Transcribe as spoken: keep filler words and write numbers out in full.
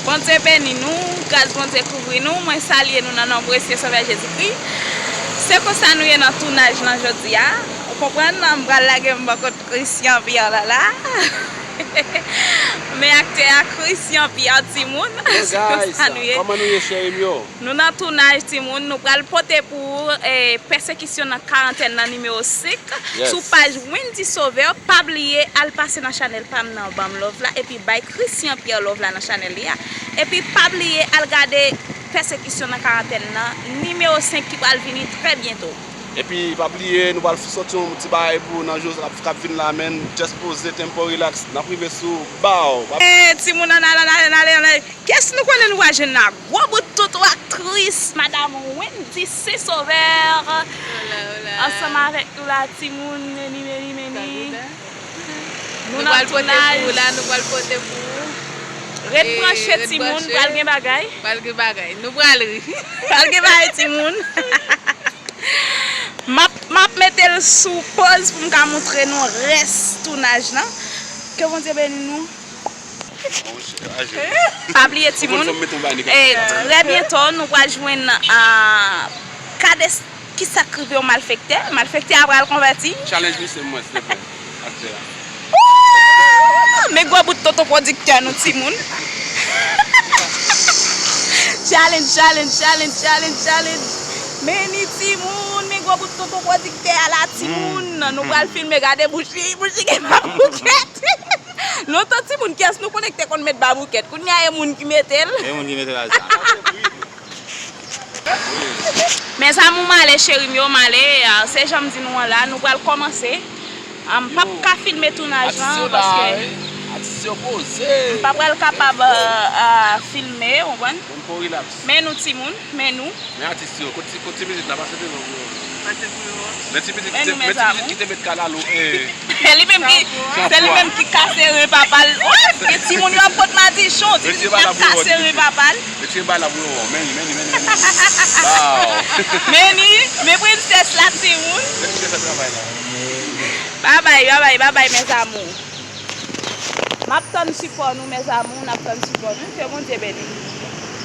Bondye beni nou, gras Bondye kouvri nou. Mwen salye nou nan non presye Sovè Jezikri. Se konsa nou ye nan tounaj lan jodi a. Ou konprann? M pral lage m bò kot Christian Pierre la la. Men aktè a Christian Pierre timoun. Se konsa nou ye. Kòman nou ye, cheri m yo? Nou nan tounaj timoun, nou pral pote pou ou, eh, pèsekisyon nan karantèn nan nimewo senk. Yes. Sou paj Wendy Sauveur, pa bliye al pase nan chanèl pa m nan, ban m love la, epi bay Christian Pierre love la nan chanèl li a. Epi pa bliye al gade pèsekisyon nan karantèn nan, nimewo senk ki pral vini trè byento. Epi pa bliye, nou pral soti yon ti bagay pou nan jou k ap, k ap vin la, men just poze, tempo relax, n ap rive sou, bow. Eh, timoun, ann ale, ann ale, ann ale, ann ale. Kiyès nou konnen nou va jwenn la? Gwo bout toutou aktris, madam Wendy Saint Sauveur. Hola, hola. Ansanm avèk nou la, timoun, meni, meni, meni. Nou pral pote pou ou la, nou pral pote pou ou. Ret branche, timoun, pral gen bagay. Pral gen bagay. Nou pral ri. Pral gen bagay, timoun. M ap, m ap mete l sou pòz pou m ka montre nou rès tounaj lan. Ke Bondye beni nou. Pa bliye, timoun. E, trè byento, nou pral jwenn, ah, ka de, kisa k rive yon malfektè. Malfektè a pral konvèti. Challenge misye, mwen, silvouplè. Aktè a. Ooh! Men gwo bout tonton pwodiktè nou, timoun. Challenge, challenge, challenge, challenge, challenge. Men ni timoun, men gwo bout tonton pwodiktè a la, timoun. Nou pral filme, gade bouch li, bouch li gen baboukèt. Lontan timoun, kiyès nou konnen ki te konn met baboukèt? Kounye a e moun ki mete l. E moun ki mete l a sa. Mes amours, m ale, cheri m yo, m ale. Ah, se jan m di nou an la, nou pral kòmanse. Ah, m p ap ka filme tounaj lan, paske m pa pral kapab, ah, ah, filme, ou konprann? Men nou timoun, men nou. Men atis yo, kot ti, kot ti mizik la, pase devan pou yo. Pase pou yo. Men ti mizik ki te, men ti mizik ki te met kalalou, eh. Se li menm ki, se li menm ki kase ren papa l. Wi, gen timoun yo ap pot madichon, ti mizik la kase ren papa l. Retire bagay la pou yo, men li, men li, men li, men li. Bow. Men ni, men prensès la, timoun. Retire sa travay la. Babay, babay, babay, mes amours. M ap tann sipò nou, mes amours, n ap tann sipò nou. Ke Bondye beni nou.